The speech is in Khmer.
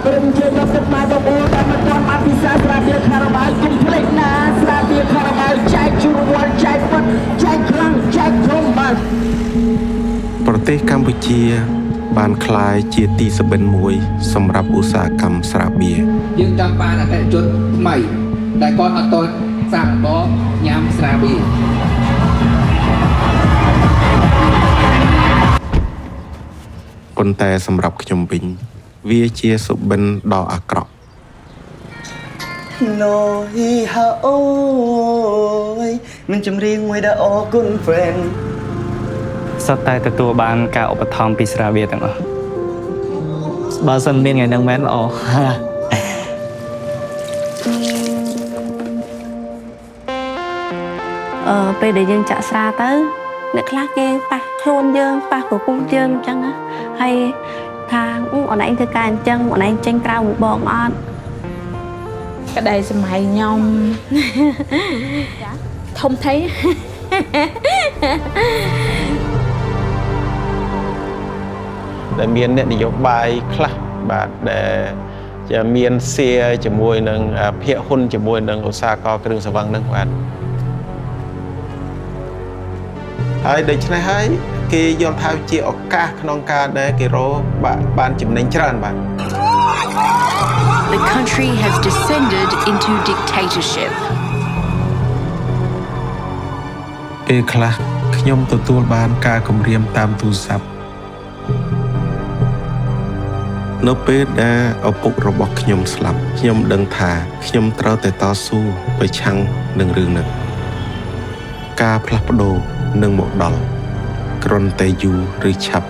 ព្រមជើងដល់ទឹកម៉ែបងប្អូនដែលមិនទាន់បានពិសាស្រាបៀរខារ៉ាបាវកុំភ្លេចណាស្រាបៀរខារ៉ាបាវចែកជ្រវល់ចែកពិតចែកខ្លាំងចែកធំបាទ ប្រទេសកម្ពុជា បានក្លាយជាទីសុបិនមួយ សម្រាប់ឧស្សាហកម្មស្រាបៀរ យើងចង់បានអតិថិជនថ្មី ដែលគាត់អត់ទាន់សាកល្បងញ៉ាំស្រាបៀរ ប៉ុន្តែសម្រាប់ខ្ញុំវិញ វាជាសុបិនដ៏អាក្រក់ ណយហាអូយមានចម្រៀងមួយដែលអរគុណ friend សុទ្ធតែទទួលបានការឧបត្ថម្ភពីស្រាបៀរទាំងអស់ បើសិនមានថ្ងៃហ្នឹងមែនល្អ ពេលដែលយើងចាក់ស្រាទៅអ្នកខ្លះគេប៉ះខ្លួនយើងប៉ះប្រពន្ធយើងអញ្ចឹងណាហើយថាអឺអូនឯងធ្វើការអញ្ចឹងអូនឯងចេញក្រៅមួយបងអត់ ក្តីសម័យខ្ញុំធំធេង ដែលមានអ្នកនយោបាយខ្លះបាទដែលជាមានសៀជាមួយនឹងភាគហ៊ុនជាមួយនឹងឧស្សាហករណ៍គ្រឿងសង្វឹងហ្នឹងបាទហើយដូច្នេះហើយគេយល់ថាជាឱកាសក្នុងការដែលគេរកបាទបានចំណេញច្រើនបាទ The country has descended into dictatorship. ពេលខ្លះខ្ញុំទទួលបានការគំរាមតាមទូរស័ព្ទនៅពេលដែលឪពុករបស់ខ្ញុំស្លាប់ខ្ញុំដឹងថាខ្ញុំត្រូវតែតស៊ូប្រឆាំងនឹងរឿងនេះការផ្លាស់ប្ដូរនឹងមកដល់គ្រាន់តែយូរឬឆាប់